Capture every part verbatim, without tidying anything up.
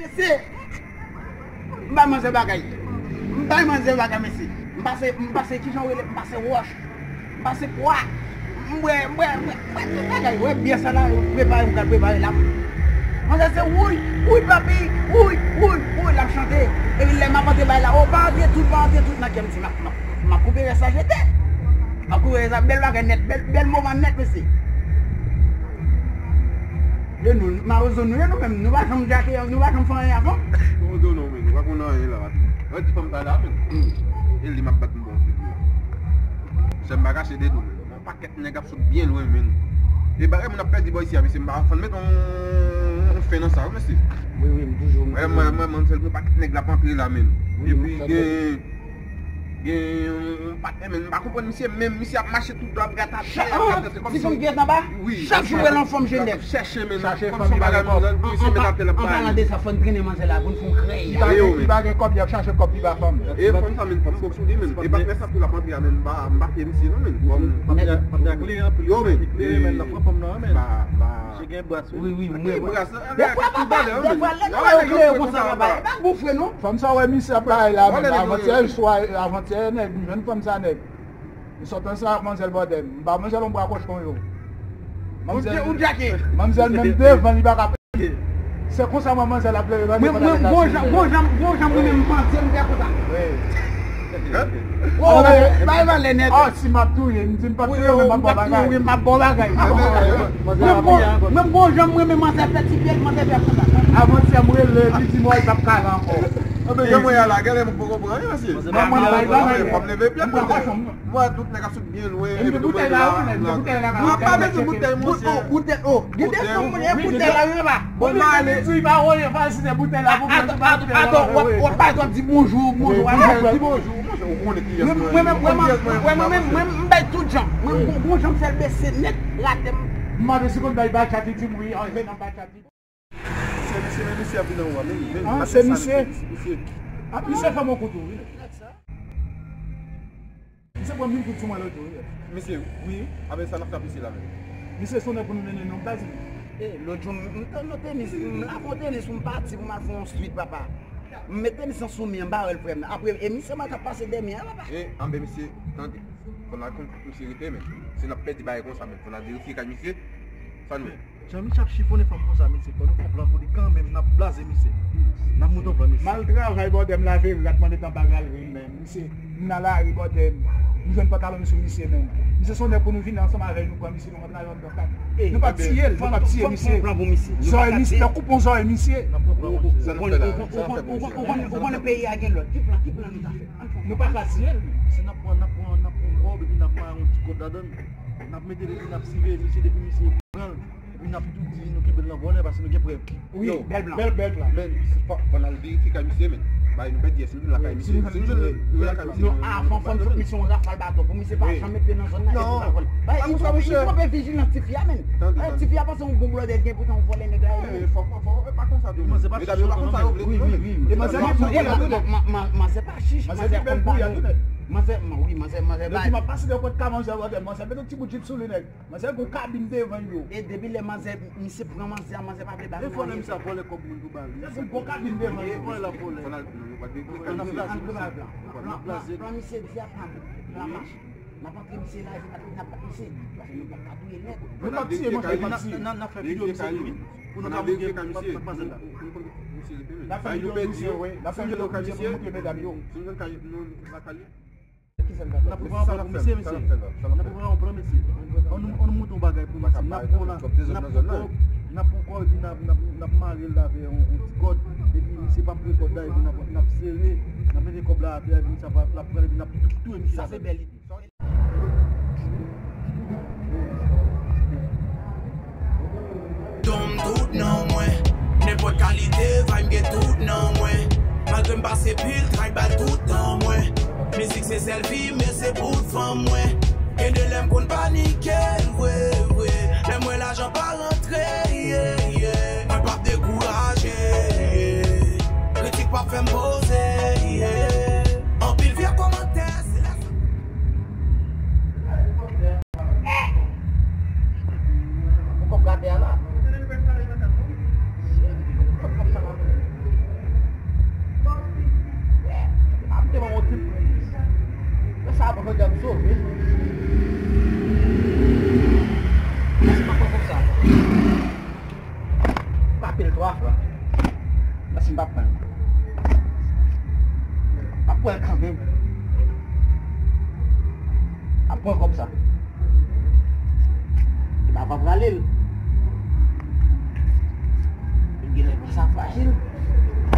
Mesye, m bay manzè bagay. M bay manzè bagay, mesye. M pase, m pase, kijan w rele? M pase wòch. M pase pwa. M bwè, m bwè, m bwè, m bwè tout bagay. Wè byè sa la, yo prepare, m pral prepare la. Manzè se wouy, wouy papi, wouy, wouy, wouy, l ap chante. Epi lè m ap antre bay la, o pa antre tout, pa antre tout nan kè m di, m ap, m ap, m ap koupe rès la jete. M ap koupe rès la, bèl bagay nèt, bèl, bèl moman nèt, mesye. E nou, mawozo nou ye nou menm, nou pa janm djake, nou pa janm fè anyen avan. Mawozo non, men, nou pa konn anyen la. Rèd ti fanm sa la, men. E li m ap bat m bon. Sè m pa kache de nou, men. Yon pakèt nèg ap sot byen lwen, men. E bagay moun ap pèdi bò isi a, mesye, m pa fann met yon, yon fen nan sa, wi, mesye. Wi, wi, m toujou, m toujou. Mwen, mwen, manzèl, yon pakèt nèg l ap antre la, men. Epi gen Gen yon patnè, men m pa konprann misye menm, misye ap mache tout dwat, ap gate atè, ap gate atè, kòmsi. Ti fanm ki ret anba? Wi, chak jou wè l anfòm, jenès. L ap chèche, men, kòmsi yon bagay, men, misye met atè, l ap bay. An palan de sa, fò n trennen manzè la pou n fè yon krèy. Li pa gen, li pa gen kòb, li ap chache kòb, li pa fanm. E fanm sa, men, fanm bòks ou di, men. E patnè sa tou l ap antre a, men, m pa, m pa fè misye non, men. Yo, men. Misye gen bras, wi. Wi, wi, mwen. Dèfwa, papa, dèfwa, lè nou wè yo klere konsa, papa, e pa bon fre, non. Fanm sa wè misye ap bay la, men, avantyè swa, avantyè, nèg, m jwenn fanm sa, nèg. M sot ansanm ak manzèl bòdè m. M ba manzèl yon bra kochon yo. Ou djake. Manzèl menm devan, li pa ka. Se konsa mwen manzèl ap leve, mwen, mwen, gon jan, gon jan, gon jan mwen menm panse m fè konsa. Wi. Oh, bay valè nèt. Ah, si m ap touye, m di m p ap touye, men m ap ba w bagay. M ap ba w bagay. Mwen, mwen, mwen, gon jan mwen menm manzè fè ti pye l, manzè fè konsa. Avantyè m rele, li di m, oh, li p ap kale ankò. Anben, jan mwen ye a la, genlè m poko pran anyen, mesye. Mwen, mwen bay bagay. Fò m leve pye m, mesye. Mwen, tout nèg ap sot byen lwen, epi nou bwè la. Mwen pa bezwen boutèy, monchè. Boutèy, oh, gen de fanm, mwen, boutèy la, wi, papa. Bon, m ale. Di pa woye, fasi se boutèy la pou mwen. Atann, w ap, w ap pa di bonjou, bonjou, w ap di bonjou. Ou konnen kiyès mwen ye. Mwen menm, mwen menm, m bay tout jan. Mwen, bon, bon jan m fè l bese nèt, rate m. M mande si konn bay batchat, li di m wi, antre nan batchat. Se misye, men misye ap vin anwo a, men, men. Ah, se misye. Misye. Ah, misye fè m yon kou tou, wi. Misye pran mil goud sou mwen lòt jou, wi. Misye, wi. Apre sa, n ap fè ap misye la menm. Misye, se yon nèg pou nou mennen non, m ta di. E, lòt jou, m, m te nan tenis, m lave yon tenis pou m pati, pou m al fè yon swit, papa. M met tenis lan sou mi an, m pa wè l, frè m. Apre, e misye mwen k ap pase dèyè mi an, papa. E, anben, misye, tande. Fò n al konn kote misye rete, men. Si n ap pèdi bagay konsa, men. Fò n al verifye kay misye. Sa n wè? Jan misye ap chifonnen fanm konsa, mesye, fò nou fè yon plan pou li kanmenm, n ap blaze misye. N ap monte yon plan, mesye. M al travay, bòdè m lave rat, mande tan pa galerie m menm. Misye, m nan lari, bòdè m. M jwenn pantalon m sou misye menm. Misye, se yon nèg pou nou vini ansanm avè l, nou pran misye, nou rantre anndan kat. Nou p ap tiye l, nou p ap tiye misye. Zòrèy misye, n ap koupe yon zòrèy misye. N ap pran plan, monchè. Ou konnen peyi a gen lòd. Ki plan, ki plan nou ta fè? Nou pa ka tiye l. Se n ap pran, n ap pran, n ap pran kòb, epi n ap mare yon ti kòd ladan l. N ap mete l, epi n ap siveye misye, depi misye pran l. Epi n ap tou di nou kenbe l nan vòlè, paske nou gen prèv. Wi, bèl plan. Bèl, bèl plan. Men, fò, fò n al verifye kay misye, men. Bay nou pèdi, si nou vin lakay misye, si nou jwenn nou lakay misye. Non, avan, fò n fout misye yon rafal baton pou misye pa janm met pye nan zòn nan, epi pa vòlè. Bay, li twò, li twò vijilans tifi a, men. Tifi a panse yon bon blòdè l gen, poutan yon vòlè nèg la ye. Fò, fò, fò, pa konsa tou. Medam yo pa konsa tou. Mesye, manzè pa chich, manzè konn pale. Manzè, wi, manzè, manzè bay. Manzè, manzè, manzè met yon ti bout jip sou li, nèg. Manzè gon kabin devan yo. E depi lè manzè, misye pran manzè a, manzè pa vle ba nou anyen. Defò nan misye ap vòlè kòb moun pou ba li. Depi gon kabin devan yo. Vòlè l ap vòlè. An ap blaze. An ap blaze. Plan misye di a pa bon. Plan mache. N ap antre misye la, epi n ap, n ap bat misye. Paske nou p ap ka touye nèg. Nou p ap tiye, manzè, n ap tiye. N ap fè videyo misye tou, wi. Pou nou ka montre matmwazèl la. N ap fè videyo misye, wi. N ap fè videyo misye pou montre medam yo. N ap prepare yon plan pou misye, mesye. N ap prepare yon plan, mesye. Ann nou, ann nou monte yon bagay pou misye. N ap pran la, n ap pran kòb, n ap pran kòb, epi n ap, n ap, n ap mare l avè yon, yon ti kòd. Epi misye p ap vle kòd la, epi n ap, n ap sere, n ap mete kòb la atè, epi misye ap, l ap pran l, epi n ap touye misye. Sa se bèl ide. Dom tout nan mwen. Nenpòt kalite vibe, m gen tout nan mwen. Malgre m pase pil tray, bal tout tan mwen. Mizik se sèl vi m, e se bout fanm mwen. Gen de lè m konn panike, vre, vre. Lè m wè lajan pa rantre, yeah, yeah. Mwen p ap dekouraje, yeah. Kritik p ap fè m poze, yeah. Anpil vye kòmantè, se lè sa. Pou kòb gate a la. Ap pran l. Ap pran l kanmenm. Ap pran kòb sa. Li pa, pa prale l. Li genlè pran sa fasil.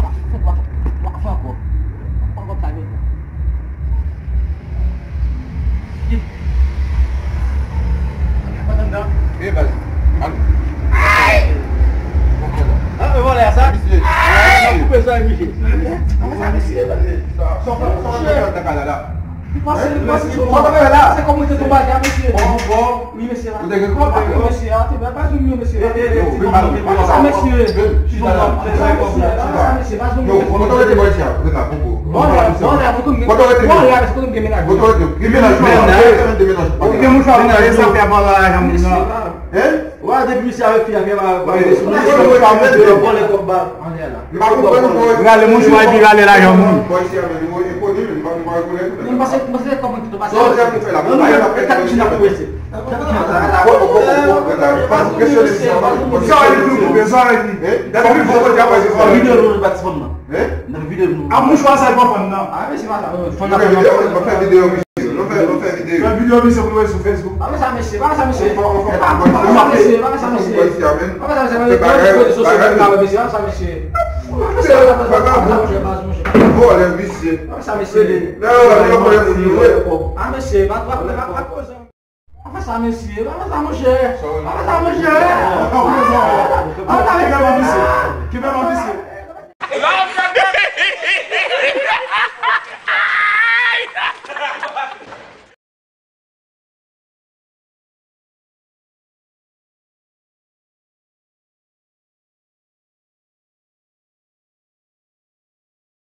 Wa, wa, wa, wa, wa, wa. Ap pran kòb sa, men. Ye, baz. Al. Ay! Ah, e vòlè a sa? Mesye. Ah, nan koupe zòrèy misye. Sa, sa, sa, sa, sa, sa, sa, la, la. Li pase, li pase sou kòb. Se kòb mwen te tou bagay, mesye. Bon, bon. Wi, mesye, la. Ou te gen kòb? Wi, mesye, a, te bèl, pa jwenn yo, mesye. Yo, vin pa nou. Sa, mesye. Chita la. Sa, mesye, pa jwenn yo, mesye. Yo, kote w rete bò isi a? Rete la, popo. Bon, la, bon, la, kote m gen, bon, la, kote m gen mennaj. Kote w rete? Gen mennaj, mennaj, mennaj. Ou gen mouchwa, mennaj, sa fè pa la, janm nan. Hein? Wa, depi misye avèk fi a, fè pa, pa, misye, misye, misye, vòlè kòb ba. M pa konprann ou, bòy. Rale mouchwa epi rale lajan moun. Bòy, se avèk nou, enkoni, men m pa, m pa rekonèt ou. Mwen pase, mwen se kòb mwen ki te pase. Sa w te ap fè la? Nan, nan, nan, kat ki nan koupe se. Sa w di nou koupe, sa w di. Gade pi fò kote a pase sa. Videyo nou pati fanm nan. Nan videyo nou. A mouchwa sa e pa fanm nan. A, men se pa sa. Fanm nan. Videyo, mwen fè videyo. Nou fè, nou fè videyo. Fè videyo, misye, pou nou voye sou Facebook. Pa fè sa, mesye, pa fè sa, mesye. Pa fè sa, mesye, pa fè sa, mesye. Pa fè sa, mesye, pa fè sa, mesye. Vòlè, visye. Pa fè sa, mesye. Pa fè sa, mesye. Pa fè sa, mesye. Pa fè sa, mesye. Pa fè sa, monchè. Pa fè sa, mesye. Pa fè sa, mesye.